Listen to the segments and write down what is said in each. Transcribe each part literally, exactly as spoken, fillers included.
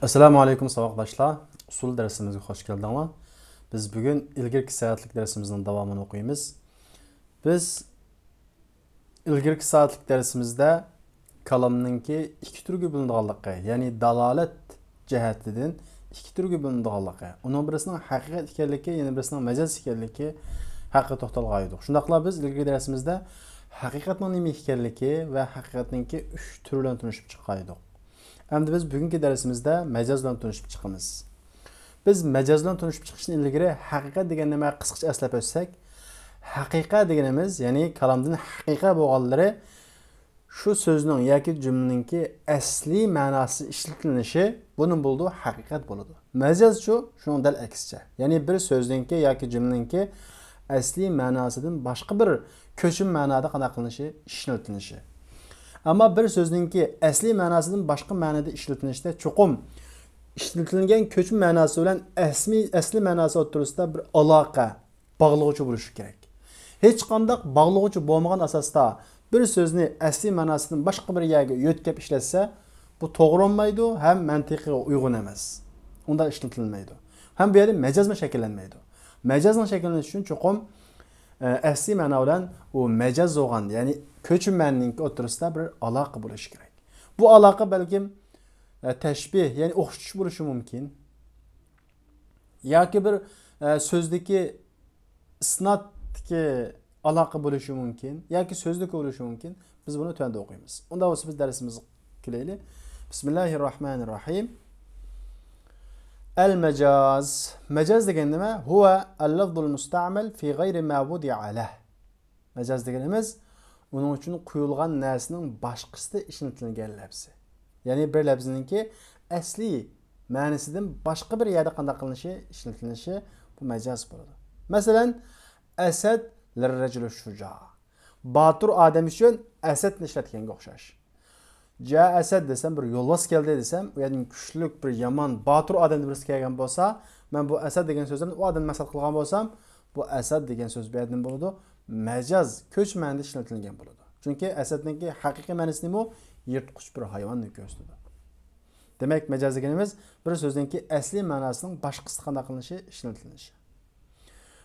ئەسسالامۇ ئەلەيكۇم ساۋاقداشلار. ئۇسۇل دەرسىمىزگە خوش كەلدىڭلار. بىز بۈگۈن ئىلگىرىكى سائەتلىك دەرسىمىزنىڭ داۋامىنى ئوقۇيمىز. بىز ئىلگىرىكى سائەتلىك دەرسىمىزدە كالامنىڭكى ئىككى تۈرگە بۆلۈنىدىغانلىقى، يەنى دالالەت جەھەتتىن ئىككى تۈرگە بۆلۈنىدىغانلىقى، ئۇنىڭ بىرسىنىڭ ھەقىقەت ئىكەنلىكى، يەنە بىرسىنىڭ مەجاز ئىكەنلىكى ھەققىدە توختالغان ئىدۇق. شۇنداقلا بىز ئىلگىرىكى دەرسىمىزدە ھەقىقەتنىڭ نېمە ئىكەنلىكى ۋە ھەقىقەتنىڭكى ئۈچ تۈرى بىلەن تونۇشۇپ چىققان ئىدۇق. ئەمدى بىز بۈگۈنكى دەرسىمىزدە مەجاز بىلەن تونۇشۇپ چىقىمىز. بىز مەجاز بىلەن تونۇشۇپ چىقىشتىن ئىلگىرى ھەقىقەت دېگەن نېمە قىسقىچە ئەسلەپ ئۆتسەك، ھەقىقە دېگىنىمىز، يەنى كالامدىن ھەقىقە بولغانلىرى شۇ سۆزنىڭ ياكى جۈملىنىڭكى ئەسلىي مەناسى ئىشلىتىلىشى، بۇنى بولىدۇ، ھەقىقەت بولىدۇ. مەجازچۇ شۇنىڭ دەل ئەكسىچە. يەنى بىر سۆزنىڭكى ياكى جۈملىنىڭكى ئەسلىي مەناسىدىن باشقا بىر كۆچمە مەنادا قانداق قىلىنىشى، ئىشلىتىلىشى. ئەمما بىر سۆزنىڭكى ئەسلىي مەناسىدىن باشقا مەنىدە ئىشلىتىلىشىدە چوقۇم ئىشلىتىلگەن كۆچمە مەناسى بىلەن ئەسلىي، ئەسلىي مەناسى ئوتتۇرىسىدا بىر ئالاقە، باغلىغۇچى بولۇشى كېرەك. ھېچقانداق باغلىغۇچى بولمىغان ئاساستا بىر سۆزنى ئەسلىي مەناسىدىن باشقا بىر يەرگە يۆتكەپ ئىشلەتسە، بۇ توغرا بولمايدۇ ھەم مەنتىقىغا ئۇيغۇن ئەمەس. ئۇنداق ئىشلىتىلمەيدۇ. ھەم بۇ يەردە مەجازمۇ شەكىللەنمەيدۇ. مەجازنىڭ شەكىللىنىشى ئۈچۈن چوقۇم، ئە، ئەسلىي مەنا بىلەن ئۇ مەجاز بولغان، يەنى كۆچمە مەنىنىڭكى ئوتتۇرىسىدا بىر ئالاقە بولۇشى كېرەك. بۇ ئالاقە بەلكىم، ئە، تەشبىھ، يەنى ئوخشىتىش بولۇشى مۇمكىن. ياكى بىر، ئە، سۆزدىكى ئىسنادتىكى ئالاقە بولۇشى مۇمكىن، ياكى سۆزدىكى بولۇشى مۇمكىن. بىز بۇنى تۆۋەندە ئوقۇيمىز. ئۇنداق بولسا بىز دەرسىمىزگە كېلەيلى. بىسمىللاھىررەھمانىررەھىم. ئەل مەجاز. مەجاز دېگەن نېمە؟ ھۇۋە ئەللەفزۇل مۇستەئمەل فى غەيرى مە ۋۇدىئە لەھ. مەجاز دېگىنىمىز ئۇنىڭ ئۈچۈن قويۇلغان نەرسىنىڭ باشقىسىدا ئىشلىتىلگەن لەپزى. يەنى بىر لەپزىنىڭكى ئەسلىي مەنىسىدىن باشقا بىر يەردە قانداق قىلىنىشى، ئىشلىتىلىشى، بۇ مەجاز بولىدۇ. مەسىلەن، ئەسەد لىررەجۇلى شۇجا. باتۇر ئادەم ئۈچۈن ئەسەدنى ئىشلەتكەنگە ئوخشاش. جا ئەسەد دېسەم، بىر يولۋاس كەلدى دېسەم، ئۇ يەردىن كۈچلۈك بىر يامان باتۇر ئادەم بىرسى كەلگەن بولسا، مەن بۇ ئەسەد دېگەن سۆزدىن ئۇ ئادەمنى مەقسەت قىلغان بولسام، بۇ ئەسەد دېگەن سۆز بۇ يەردىن بولىدۇ، مەجاز، كۆچمە مەنىدە ئىشلىتىلگەن بولىدۇ. چۈنكى ئەسەدنىڭكى ھەقىقىي مەنىسى نېمە؟ يىرتقۇچ بىر ھايۋاننى كۆرسىتىدۇ. دېمەك، مەجاز دېگىنىمىز بىر سۆزنىڭكى ئەسلىي مەناسىنىڭ باشقىسىدا قانداق قىلىنىشى، ئىشلىتىلىشى.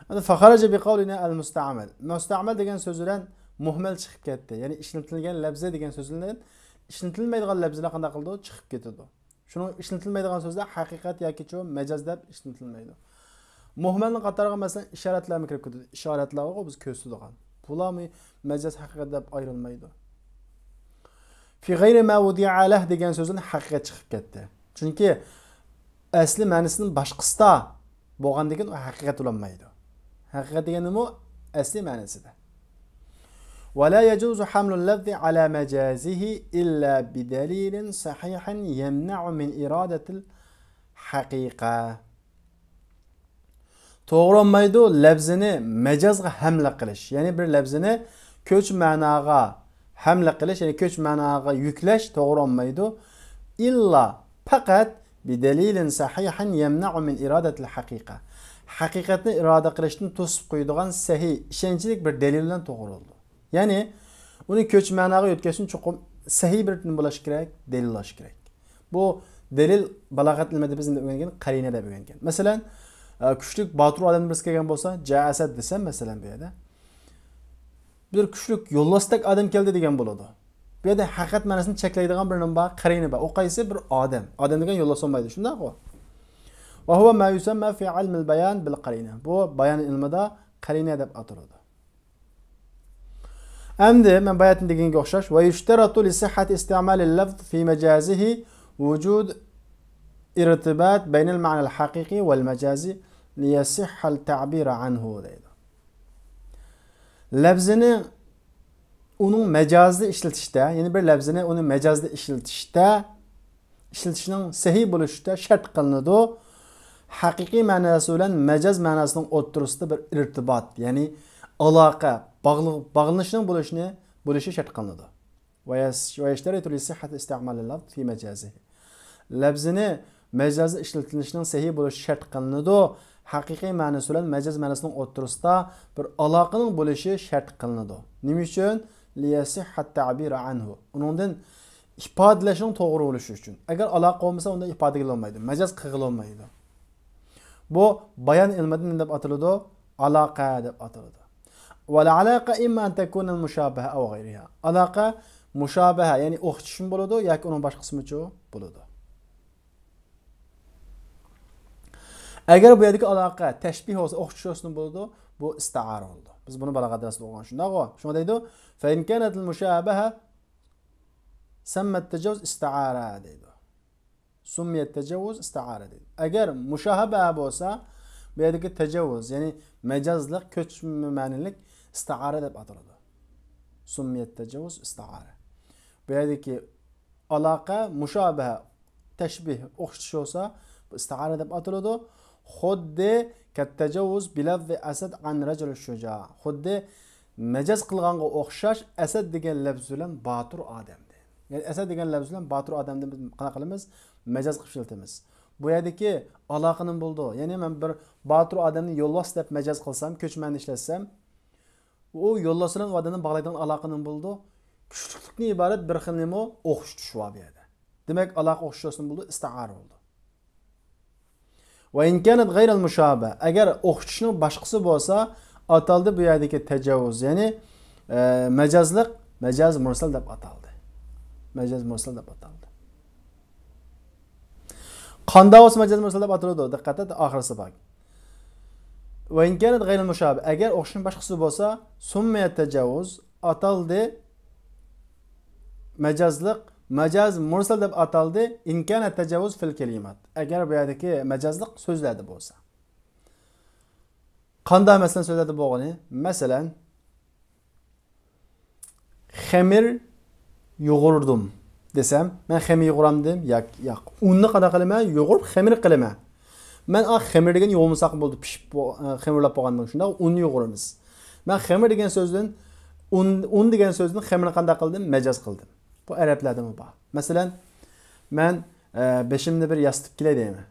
ئەمدى فەخەرەجە بىقەۋلىنا ئەل مۇستەئمەل. مۇستەئمەل دېگەن سۆز بىلەن مۇھمەل چىقىپ كەتتى. يەنى ئىشلىتىلگەن لەپزى دېگەن سۆز بىلەن ئىشلىتىلمەيدىغان لەپزىلەر قانداق قىلىدۇ؟ چىقىپ كېتىدۇ. شۇنىڭ ئىشلىتىلمەيدىغان سۆزلەر ھەقىقەت ياكى چۇ مەجاز دەپ ئىشلىتىلمەيدۇ. مۇھمەلنىڭ قاتارىغا مەسىلەن ئىشارەتلەرمۇ كىرىپ كېتىدۇ. ئىشارەتلەر بارغۇ بىز كۆرسىتىدىغان. بۇلارمۇ مەجاز ھەقىقەت دەپ ئايرىلمايدۇ. فى غەيرى مە ۋۇدىئە لەھ دېگەن سۆزدىن ھەقىقەت چىقىپ كەتتى. چۈنكى ئەسلى مەنىسىدىن باشقىسىدا بولغاندىكىن ئۇ ھەقىقەت بولالمايدۇ. ھەقىقەت دېگەننىمۇ ئەسلى مەنىسىدە. ولا يجوز حمل اللفظ على مجازه إلا بدليل صحيح يمنع من إرادة الحقيقة. توغرا بولمايدۇ لەپزىنى مەجازغا ھەملە قىلىش. يەنى بىر لەپزىنى كۆچمە مەناغا ھەملە قىلىش، يەنى كۆچمە مەناغا يۈكلەش توغرا بولمايدۇ. ئىللا، پەقەت، بدليل صحيح يمنع من إرادة الحقيقة. ھەقىقەتنى ئىرادە قىلىشتىن توسۇپ قويىدىغان سەھىھ، ئىشەنچلىك بىر دەلىل بىلەن توغرا بولىدۇ. يەنى ئۇنى كۆچمە مەناغا يۆتكەشتىن چوقۇم سەھىھ بىر نېمە بولۇشى كېرەك؟ دەلىل بولۇشى كېرەك. بۇ دەلىل بالاغەت ئىلمىدە بىز ئەمدى ئۆگەنگەن قەرىنە دەپ ئۆگەنگەن. مەسىلەن، ئە، كۈچلۈك باتۇر ئادەم بىرسى كەلگەن بولسا، جا ئەسەد دېسەم، مەسىلەن، بۇ يەردە بىر كۈچلۈك يولۋاستەك ئادەم كەلدى دېگەن بولىدۇ. بۇ يەردە ھەقىقەت مەنىسىنى چەكلەيدىغان بىر نېمە بار؟ قەرىنە بار. ئۇ قايسى؟ بىر ئادەم. ئادەم دېگەن يولۋاس بولمايدۇ، شۇنداققۇ؟ وهو ما يسمى في علم البيان بالقرينة. بۇ بايان ئىلمىدا قەرىنە دەپ ئاتىلىدۇ. ئەمدى مەن باياتىن دېگەنگە ئوخشاش، ويشترط لصحة استعمال اللفظ في مجازه وجود ارتباط بين المعنى الحقيقي والمجازي ليصح التعبير عنه دەيدۇ. لەپزىنى ئۇنىڭ مەجازىدا ئىشلىتىشتە، يەنى بىر لەپزىنى ئۇنى مەجازدا ئىشلىتىشتە ئىشلىتىشنىڭ سەھىھ بولۇشىدا شەرت قىلىنىدۇ. ھەقىقىي مەناسى بىلەن مەجاز مەناسىنىڭ ئوتتۇرىسىدا بىر ئىرتىبات، يەنى ئالاقە، باغلىق، باغلىنىشنىڭ بولۇشىنى، بولۇشى شەرت قىلىنىدۇ. ويس-، ويشترط لصحة استعمال اللفظ في مجازه. لەپزىنى مەجازدا ئىشلىتىلىشىنىڭ سەھىھ بولۇشى شەرت قىلىنىدۇ. ھەقىقىي مەنىسى بىلەن مەجاز مەنىسىنىڭ ئوتتۇرىسىدا بىر ئالاقىنىڭ بولۇشى شەرت قىلىنىدۇ. نېمە ئۈچۈن؟ ليصح التعبير عنه. ئۇنىڭدىن ئىپادىلەشنىڭ توغرا بولۇشى ئۈچۈن. ئەگەر ئالاقە بولمىسا، ئۇندا ئىپادە قىلىنمايدۇ، مەجاز قىلغىلى بولمايدۇ. بۇ بايان ئىلمىدا نېمە دەپ ئاتىلىدۇ؟ ئالاقە دەپ ئاتىلىدۇ. والعلاقة إما أن تكون المشابهة أو غيرها. ئالاقە مۇشابىھە، يەنى ئوخشىتىشمۇ بولىدۇ ياكى ئۇنىڭ باشقىسىمۇچۇ بولىدۇ. ئەگەر بۇ يەردىكى ئالاقە تەشبىھ بولسا، ئوخشىتىش بولسىمۇ بولىدۇ، بۇ ئىستىئارە بولىدۇ. بىز بۇنى بالاغەت دەرسىدە ئوقۇغان، شۇنداقغۇ؟ شۇڭا دەيدۇ، فإن كانت المشابهة سمى التجاوز استعارة دەيدۇ. سمي التجاوز استعارة دەيدۇ. ئەگەر مۇشابىھە بولسا، بۇ يەردىكى تەجاۋۇز، يەنى مەجازلىق، كۆچمە مەنىلىك ئىستىئارە دەپ ئاتىلىدۇ. سمي التجاوز استعارة. بۇ يەردىكى ئالاقە، مۇشابىھە، تەشبىھ، ئوخشىتىش بولسا، بۇ ئىستىئارە دەپ ئاتىلىدۇ. خۇددى كالتجاوز بلفظ أسد عن رجل شجاع. خۇددى مەجاز قىلغانغا ئوخشاش، ئەسەد دېگەن لەپز بىلەن باتۇر ئادەمدىن. يەنى ئەسەد دېگەن لەپز بىلەن باتۇر ئادەمدىن بىز قانداق قىلىمىز؟ مەجاز قىلىپ ئىشلىتىمىز. بۇ يەردىكى ئالاقە نېمە بولىدۇ؟ يەنى مەن بىر باتۇر ئادەمنى يولۋاس دەپ مەجاز قىلسام، كۆچمەننى ئىشلەتسەم، ئۇ يولۋاس بىلەن ئۇ ئادەمنى باغلايدىغان ئالاقە نېمە بولىدۇ؟ كۈچلۈكلۈكتىن ئىبارەت بىر خىل نېمە؟ ئوخشىتىش بار بۇ يەردە. دېمەك، ئالاقە ئوخشىتىش بولىدۇ، ئىستىئارە بولىدۇ. وإن كانت غير المشابهة، ئەگەر ئوخشىتىشنىڭ باشقىسى بولسا، ئاتالدى بۇ يەردىكى تەجاۋۇز، يەنى، ئە، مەجازلىق، مەجاز مۇرسەل دەپ ئاتالدى. مەجاز مۇرسەل دەپ ئاتالدى. قانداق بولسا مەجاز مۇرسەل دەپ ئاتىلىدۇ؟ دىققەت ئەت، ئاخىرسى بار. وإن كانت غير المشابهة، ئەگەر ئوخشىتىشنىڭ باشقىسى بولسا، سمي التجاوز، ئاتالدى، مەجازلىق، مەجاز مۇرسەل دەپ ئاتالدى، إن كان التجاوز في الكلمات، ئەگەر بۇ يەردىكى مەجازلىق سۆزلەردە بولسا. قانداق مەسىلەن سۆزلەردە بولغىنى؟ مەسىلەن، خېمىر يۇغۇردۇم دېسەم، مەن خېمىر يۇغۇرامدىم؟ ياق، ياق. ئۇننى قانداق قىلىمەن؟ يۇغۇرۇپ خېمىر قىلىمەن. مەن ئا خېمىر دېگەن يۇغۇرمىساق بولدى، پىشىپ بو-، ئە، خېمىرلاپ بولغاندىن، شۇنداق ئۇننى يۇغۇرىمىز. مەن خېمىر دېگەن سۆزدىن ئۇن، ئۇن دېگەن سۆزدىن خېمىرنى قانداق قىلدىم؟ مەجاز قىلدىم. بۇ ئەرەبلەردىمۇ بار. مەسىلەن، مەن، ئە، بېشىمنى بىر ياسىتىپ كېلەي دەيمەن.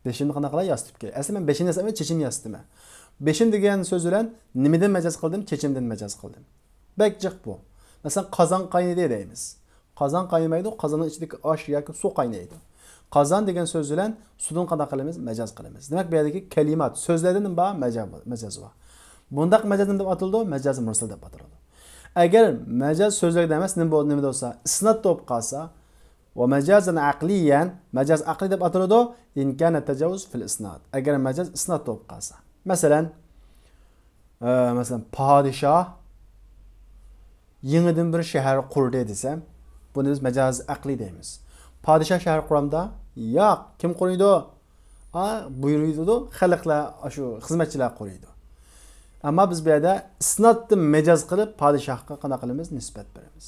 بېشىمنى قانداق قىلاي؟ ياسىتىپ كېلەي. ئەسلى مەن بېشىمنى ياسىتىمەن، چېچىمنى ياسىتىمەن. بېشىم دېگەن سۆز بىلەن نېمىدىن مەجاز قىلدىم؟ چېچىمدىن مەجاز قىلدىم. بەك جىق بۇ. مەسىلەن، قازان قاينىدى دەيمىز. قازان قاينىمايدۇ، قازاننىڭ ئىچىدىكى ئاش ياكى سۇ قاينايدۇ. قازان دېگەن سۆز بىلەن سۇدىن قانداق قىلىمىز؟ مەجاز قىلىمىز. دېمەك، بۇ يەردىكى كەلىمات، سۆزلەردىن نېمە بار؟ مەجاز، مەجاز بار. بۇنداق مەجاز نېمە دەپ ئاتىلىدۇ؟ مەجاز مۇرسەل دەپ ئاتىلىدۇ. ئەگەر مەجاز سۆزلەردە ئەمەس، نېمە بول-، نېمىدە بولسا، ئىسناتتا بولۇپ قالسا، ومجازا عقليا، مەجاز ئەقلىي دەپ ئاتىلىدۇ، إن كان التجاوز في الإسناد، ئەگەر مەجاز ئىسناتتا بولۇپ قالسا. مەسىلەن، ئە، مەسىلەن، پادىشاھ يېڭىدىن بىر شەھەر قۇردى دېسەم، بۇنى بىز مەجاز ئەقلىي دەيمىز. پادىشاھ شەھەر قۇرامدا؟ ياق. كىم قۇرۇيدۇ؟ ئا، بۇيرۇيدۇ، خەلقلەر، ئاشۇ خىزمەتچىلەر قۇرۇيدۇ. ئەمما بىز بۇ يەردە ئىسناتتىن مەجاز قىلىپ پادىشاھقا قانداق قىلىمىز؟ نىسبەت بېرىمىز.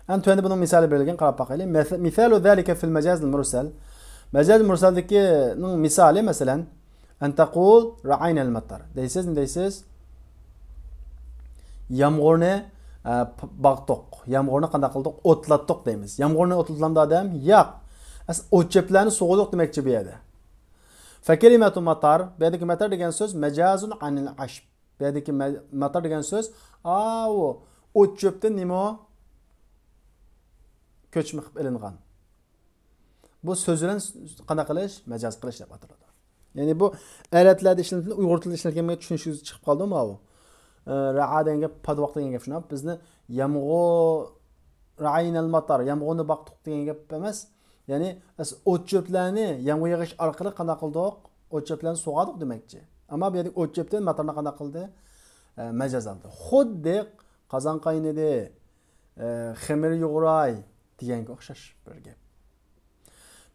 ئەمدى تۆۋەندە بۇنىڭ مىسالى بېرىلگەن، قاراپ باقايلى. مەس-، مثال ذلك في المجاز المرسل. مەجاز مۇرسەلدىكىنىڭ مىسالى، مەسىلەن، أن تقول رعينا المطر دەيسىز، نېمە دەيسىز؟ يامغۇرنى، ئە، پ-، باقتۇق. يامغۇرنى قانداق قىلدۇق؟ ئوتلاتتۇق دەيمىز. يامغۇرنى ئوتلىتىلامدۇ ئادەم؟ ياق. ئەس-، ئوت-چۆپلەرنى سوغۇدۇق دېمەكچى بۇ يەردە. فكلمة مطر، بۇ يەردىكى مەتەر دېگەن سۆز مەجازۇن ئەنىل ئەشب. بۇ يەردىكى مە-، مەتەر دېگەن سۆز، ئاۋۇ ئوت-چۆپتىن نېمە ئۇ؟ كۆچمە قىلىپ ئېلىنغان. بۇ سۆز بىلەن قانداق قىلىش؟ مەجاز قىلىش دەپ ئاتىلىدۇ. يەنى بۇ ئەرەبلەردە ئىشلىتىلىدۇ، ئۇيغۇر تىلىدا ئىشلەتكەنگە چۈشىنىشىگە چىقىپ قالدىمۇ ئاۋۇ؟ ئە، رەئا دېگەن گەپ، پادىۋاق دېگەن گەپ شۇنداق. بىزنى يامغۇر، رعينا المطر، يامغۇرنى باقتۇق دېگەن گەپ ئەمەس. يەنى ئەس-، ئوت-چۆپلەرنى يامغۇر يېغىش ئارقىلىق قانداق قىلدۇق؟ ئوت-چۆپلەرنى سوغادۇق دېمەكچى. ئەمما بۇ يەردە ئوت-چۆپتىن ماتارنى قانداق قىلدى؟ ئە، مەجاز ئالدى. خۇددى قازان قاينىدى، ئە، خېمىر يۇغۇراي دېگەنگە ئوخشاش بىر گەپ.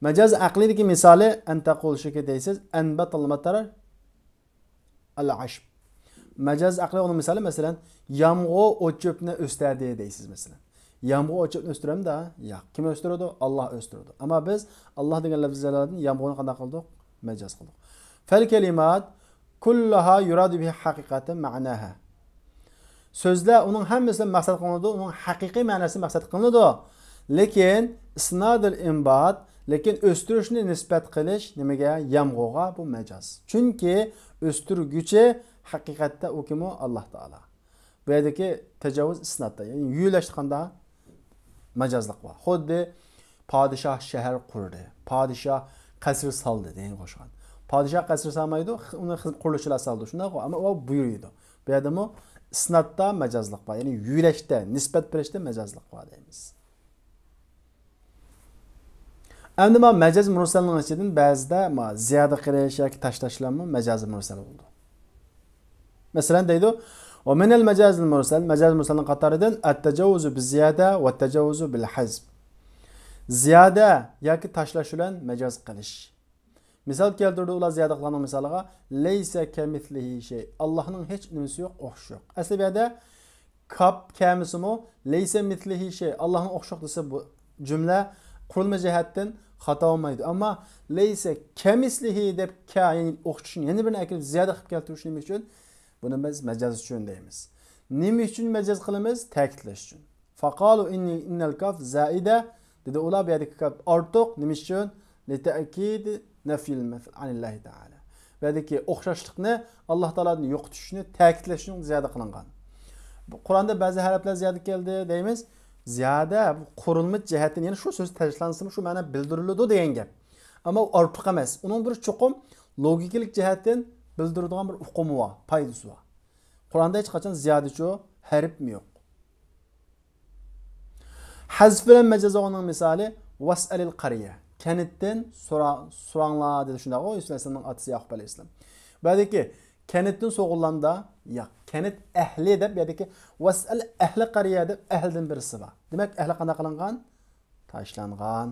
مەجاز ئەقلىيدىكى مىسالى، أن تقول شۇكى دەيسىز، أنبت المطر العشب. مەجاز ئەقلىي ئۇنىڭ مىسالى، مەسىلەن، يامغۇر ئوت-چۆپنى ئۆستۈردى دەيسىز، مەسىلەن. يامغۇر ئوت-چۆپنى ئۆستۈرەمدۇ؟ ياق. كىم ئۆستۈرىدۇ؟ ئاللاھ ئۆستۈرىدۇ. ئەمما بىز ئاللاھ دېگەن لەپزى جالالەدىن يامغۇرنى قانداق قىلدۇق؟ مەجاز قىلدۇق. فالكلمات كلها يراد بها حقيقة معناها. سۆزلەر ئۇنىڭ ھەممىسى مەقسەت قىلىنىدۇ، ئۇنىڭ ھەقىقىي مەنىسى مەقسەت قىلىنىدۇ. لېكىن، إسناد الإنبات، لېكىن ئۆستۈرۈشنى نىسبەت قىلىش نېمىگە؟ يامغۇرغا، بۇ مەجاز. چۈنكى ئۆستۈرگۈچى ھەقىقەتتە ئۇ كىم ئۇ؟ ئاللاھ تائالا. بۇ يەردىكى تەجاۋۇز ئىسنادتا، يەنى يۆلەشتە قانداق؟ مەجازلىق بار. خۇددى پادىشاھ شەھەر قۇردى، پادىشاھ قەسىر سالدى دېگەنگە ئوخشىغان. پادىشاھ قەسىر سالمايدۇ، خ-، ئۇنى خىز-، قۇرۇلۇشچىلار سالىدۇ، شۇنداققۇ؟ ئەمما ئۇ بۇيرۇيدۇ. بۇ يەردىمۇ ئىسنادتا مەجازلىق بار، يەنى يۆلەشتە، نىسبەت بېرىشتە مەجازلىق بار دەيمىز. ئەمدى مانا مەجاز مۇرسەلنىڭ ئىچىدىن بەزىدە مانا زىيادە قىلىش ياكى تاشلاشلارمۇ مەجاز مۇرسەل بولىدۇ. مەسىلەن، دەيدۇ، «ومن المجاز المرسل»، مەجاز مۇرسەلنىڭ قاتارىدىن «التجاوز بالزيادة والتجاوز بالحذف». زىيادە ياكى تاشلاش بىلەن مەجاز قىلىش. مىسال كەلتۈرىدۇ ئۇلار زىيادە قىلغاننىڭ مىسالىغا، «ليس كمثله شيء»، ئاللاھنىڭ ھېچ نېمىسى يوق، ئوخشىشى يوق. ئەسلى بۇ يەردە كاپ كەمىسىمۇ «ليس مثله شيء»، ئاللاھنىڭ ئوخشىشى يوق دېسە، بۇ جۈملە قۇرۇلما جەھەتتىن خاتا بولمايدۇ. ئەمما «ليس كمثله» دەپ كە، يەنى ئوخشىشىنى يەنە بىرنى ئەكىلىپ زىيادە قىلىپ كەلتۈرۈش نېمە ئۈچۈن؟ بۇنى بىز مەجاز ئۈچۈن دەيمىز. نېمە ئۈچۈن مەجاز قىلىمىز؟ تەكىتلەش ئۈچۈن. فقالوا إن، إن الكاف زائدة، دېدى ئۇلار، بۇ يەردىكى كاپ ئارتۇق. نېمە ئۈچۈن؟ لتأكيد نفي المثل عن الله تعالى. بۇ يەردىكى ئوخشاشلىقنى ئاللاھ تائالادىن يوقىتىشنى تەكىتلەش ئۈچۈن زىيادە قىلىنغان. بۇ قۇرئاندا بەزى ھەرپلەر زىيادە كەلدى دەيمىز. زىيادە بۇ قۇرۇلما جەھەتتىن، يەنى شۇ سۆز تەشۋىقلانسىمۇ شۇ مەنە بىلدۈرۈلىدۇ دېگەن گەپ. ئەمما ئۇ ئارتۇق ئەمەس. ئۇنىڭ بىر چوقۇم لوگىكىلىق جەھەتتىن بىلدۈرىدىغان بىر ئۇقۇمى بار، پايدىسى بار. قۇرئاندا ھېچقاچان زىيادىچۇ ھەرپمۇ يوق. ھەزف بىلەن مەجاز بولغاننىڭ مىسالى، «واسأل القرية». كەنتتىن سورا-، سوراڭلار دېدى، شۇنداقغۇ؟ يۈسۈپ ئەلەيھىسسالامنىڭ ئاتىسى يەقۇب ئەلەيھىسسالام. بۇ يەردىكى «كەنتتىن سوغۇنلامدا»، ياق، «كەنت ئەھلى» دەپ، بۇ يەردىكى «واسأل أهل القرية» دەپ ئەھلىدىن بىرسى بار. دېمەك، ئەھلى قانداق قىلىنغان؟ تاشلانغان.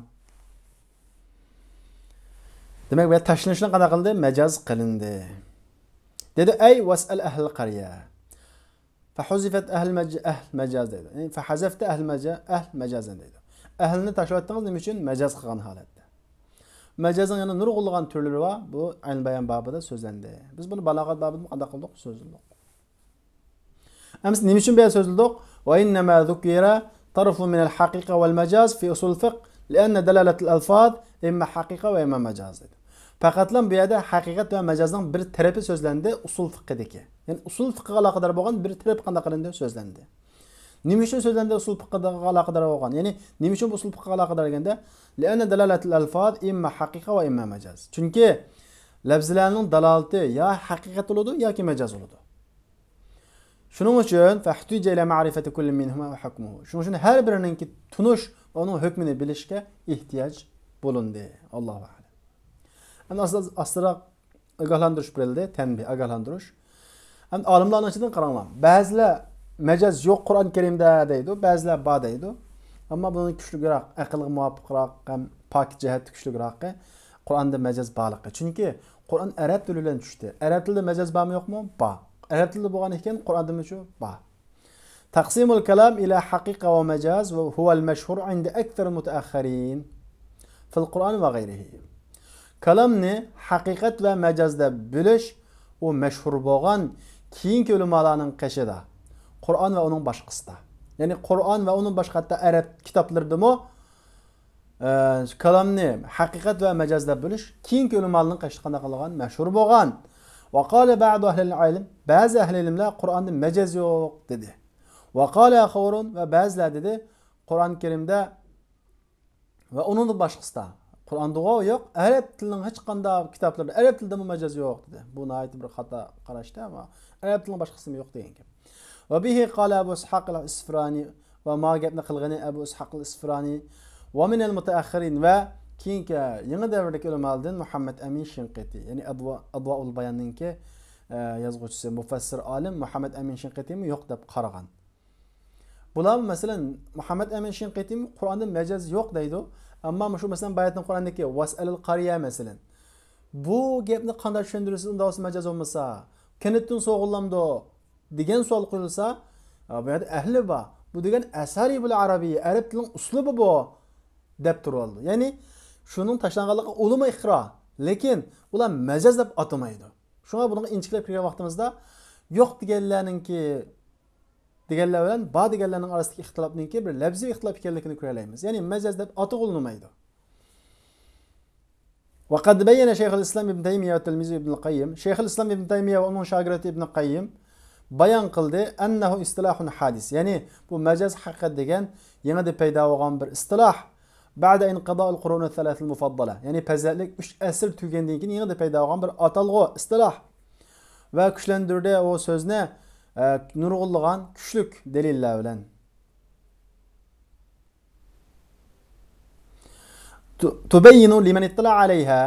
دېمەك، بۇ يەردە تاشلىنىشنى قانداق قىلدى؟ مەجاز قىلىندى. دېدى، «أي واسأل أهل القرية». فحذفت أهل مج-، أهل مجاز دەيدۇ. يەنى فحذفت أهل مجا-، أهل مجازا دەيدۇ. ئەھلىنى تاشلاۋەتتىڭىز، نېمە ئۈچۈن؟ مەجاز قىلغان ھالەتتە. مەجازنىڭ يەنە نۇرغۇنلىغان تۈرلىرى بار. بۇ ئىلمۇ بايان بابىدا سۆزلەندى. بىز بۇنى بالاغەت بابىدا قانداق قىلدۇق؟ سۆزلىدۇق. ئەمىسە نېمە ئۈچۈن بۇ يەردە سۆزلىدۇق؟ وإنما ذكر طرف من الحقيقة والمجاز في أصول الفقه لأن دلالة الألفاظ إما حقيقة وإما مجاز دېدى. پەقەتلا بۇ يەردە ھەقىقەت ۋە مەجازنىڭ بىر تەرىپى سۆزلەندى، ئۇسۇل فىقھىدىكى. يەنى ئۇسۇل فىقھىغا ئالاقىدار بولغان بىر تەرەپ قانداق قىلىندى؟ سۆزلەندى. نېمە ئۈچۈن سۆزلەندى ئۇسۇل فىقھىغا ئالاقىدار بولغان؟ يەنى نېمە ئۈچۈن بۇ ئۇسۇل فىقھىغا ئالاقىدار دېگەندە، لأن دلالة الألفاظ إما حقيقة وإما مجاز. چۈنكى لەپزىلەرنىڭ دالالىتى يا ھەقىقەت بولىدۇ ياكى مەجاز بولىدۇ. شۇنىڭ ئۈچۈن فاحتيج إلى معرفة كل منهما وحكمه. شۇنىڭ ئۈچۈن ھەر بىرىنىڭكى تونۇش ۋە ئۇنىڭ ھۆكمىنى بىلىشكە ئېھتىياج بولۇندى. ئاللاھۇ ئەلەم. ئەمدى ئاستا-، ئاستىراق ئاگاھلاندۇرۇش بېرىلدى، تەنبىھ، ئاگاھلاندۇرۇش. ئەمدى ئالىملارنىڭ ئىچىدىن قاراڭلار. بەزىلەر مەجاز يوق قۇرئان كەرىمدە دەيدۇ، بەزىلەر بار دەيدۇ. ئەمما بۇنىڭ كۈچلۈكرەك، ئەقىلگە مۇۋاپىقراق ھەم پاكىت جەھەتتە كۈچلۈكرەكى قۇرئاندا مەجاز بارلىقى. چۈنكى قۇرئان ئەرەب تىلى بىلەن چۈشتى. ئەرەب تىلىدا مەجاز بارمۇ يوقمۇ؟ بار. ئەرەب تىلىدا بولغان ئىكەن، قۇرئاندىمۇچۇ؟ بار. تقسيم الكلام إلى حقيقة ومجاز هو المشهور عند أكثر المتأخرين في القرآن وغيره. كالامنى ھەقىقەت ۋە مەجاز دەپ بۆلۈش، ئۇ مەشھۇر بولغان كېيىنكى ئۆلىمالارنىڭ قېشىدا، قۇرئان ۋە ئۇنىڭ باشقىسىدا. يەنى قۇرئان ۋە ئۇنىڭ باشقا ھەتتا ئەرەب كىتابلىرىدىمۇ ئە، كالامنى ھەقىقەت ۋە مەجاز دەپ بۆلۈش كېيىنكى ئۆلىمالارنىڭ قېشىدا قانداق قىلغان؟ مەشھۇر بولغان. وقال بعض أهل العلم، بەزى ئەھلى ئىلىملەر قۇرئاندا مەجاز يوق دېدى. وقال آخرون، ۋە بەزىلەر دېدى، قۇرئان كەرىمدە ۋە ئۇنىڭدىن باشقىسىدا، قۇرئاندىغۇ يوق، ئەرەب تىلىنىڭ ھېچقانداق كىتابلىرىدا ئەرەب تىلىدىمۇ مەجاز يوق دېدى. بۇ ناھايىتى بىر خاتا قاراشتى، ئەمما ئەرەب تىلىنىڭ باشقىسىمۇ يوق دېگەن گەپ. وبه قال أبو إسحاق الإسفراني، ۋە ماۋۇ گەپنى قىلغىنى ئەبۇ ئىسھاق ئىسفىرانى، ومن المتأخرين، ۋە كېيىنكى يېڭى دەۋردىكى ئۆلىمالاردىن مۇھەممەد ئەمىن شىنقىتى، يەنى ئەدۋا-، ئەدۋائۇل باياننىڭكى، ئە، يازغۇچىسى، مۇفەسسىر ئالىم مۇھەممەد ئەمىن شىنقىتىمۇ يوق دەپ قارىغان. بۇلار، مەسىلەن، مۇھەممەد ئەمىن شىنقىتىمۇ قۇرئاندا مەجاز يوق دەيدۇ. ئەمما مۇشۇ، مەسىلەن، باياتنىڭ قۇرئاندىكى «واسأل القرية»، مەسىلەن، بۇ گەپنى قانداق چۈشەندۈرىسىز، ئۇنداق بولسا مەجاز بولمىسا؟ «كەنتتىن سوغۇنلامدۇ؟» دېگەن سوئال قويۇلسا، ئا، بۇ يەردە ئەھلى بار. بۇ دېگەن ئەسالىبۇل ئەرەبىيە، ئەرەب تىلىنىڭ ئۇسلۇبى بۇ، دەپ تۇرۇۋالىدۇ. يەنى شۇنىڭ تاشلانغانلىقى ئۇلىمۇ ئىقرار. لېكىن ئۇلار مەجاز دەپ ئاتىمايدۇ. شۇڭا بۇنىڭغا ئىنچىكىلەپ كىرگەن ۋاقتىمىزدا، يوق دېگەنلەرنىڭكى، دېگەنلەر بىلەن بار دېگەنلەرنىڭ ئارىسىدىكى ئىختىلاپنىڭكى بىر لەپزىي ئىختىلاپ ئىكەنلىكىنى كۆرەلەيمىز. يەنى مەجاز دەپ ئاتىغىلى ئۇنىمايدۇ. وقد بين شيخ الإسلام ابن تيمية وتلميذه ابن القيم، شەيخۇل ئىسلام ئىبن تەيمىيە ۋە ئۇنىڭ شاگىرتى ئىبن قەييىم بايان قىلدى، أنه اصطلاح حادث، يەنى بۇ مەجاز ھەقىقەت دېگەن يېڭىدىن پەيدا بولغان بىر ئىستىلاھ. بعد انقضاء القرون الثلاثة المفضلة، يەنى پەزىلەتلىك ئۈچ ئەسىر تۈگىگەندىن كېيىن يېڭىدىن پەيدا بولغان بىر ئاتالغۇ، ئىستىلاھ. ۋە كۈچلەندۈردى ئۇ سۆزنى، ئە، نۇرغۇنلىغان كۈچلۈك دەلىللەر بىلەن. تبين لمن اطلع عليها،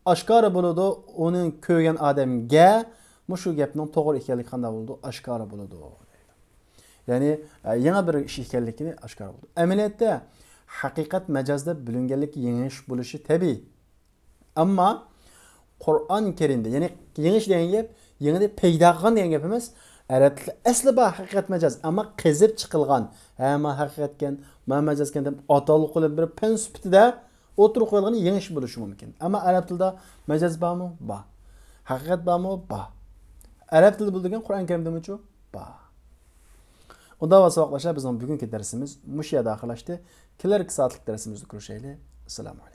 ئاشكارا بولىدۇ ئۇنى كۆرگەن ئادەمگە مۇشۇ گەپنىڭ توغرا ئىكەنلىكى قانداق بولىدۇ؟ ئاشكارا بولىدۇ. يەنى، ئە، يېڭى بىر ئىش ئىكەنلىكىنى ئاشكارا بولىدۇ. ئەمەلىيەتتە ھەقىقەت مەجاز دەپ بۆلۈنگەنلىكى يېڭى ئىش بولۇشى تەبىئىي. ئەمما قۇرئان كەرىمدە، يەنى يېڭى ئىش دېگەن گەپ، يېڭىدىن پەيدا قىلغان دېگەن گەپ ئەمەس. ئەرەب تىلى ئەسلى بار ھەقىقەت مەجاز، ئەمما قېزىپ چىقىلغان، ھە، ما ھەقىقەتكەن، ما مەجازكەن دەپ ئاتالغۇ قىلىپ بىر پەن سۈپىتىدە ئوتتۇرىغا قويۇلغىنى يېڭى ئىش بولۇشى مۇمكىن. ئەمما ئەرەب تىلىدا مەجاز بارمۇ؟ بار. ھەقىقەت بارمۇ؟ بار. ئەرەب تىلىدا بولىدىكەن، قۇرئان كەرىمدىمۇچۇ؟ بار. ئۇنداق بولسا، ساۋاقداشلار، بىزنىڭ بۈگۈنكى دەرسىمىز مۇشۇ يەردە ئاخىرلاشتى. كېلەركى سائەتلىك دەرسىمىزدە كۆرۈشەيلى. ئەسسالامۇ ئەلەيكۇم.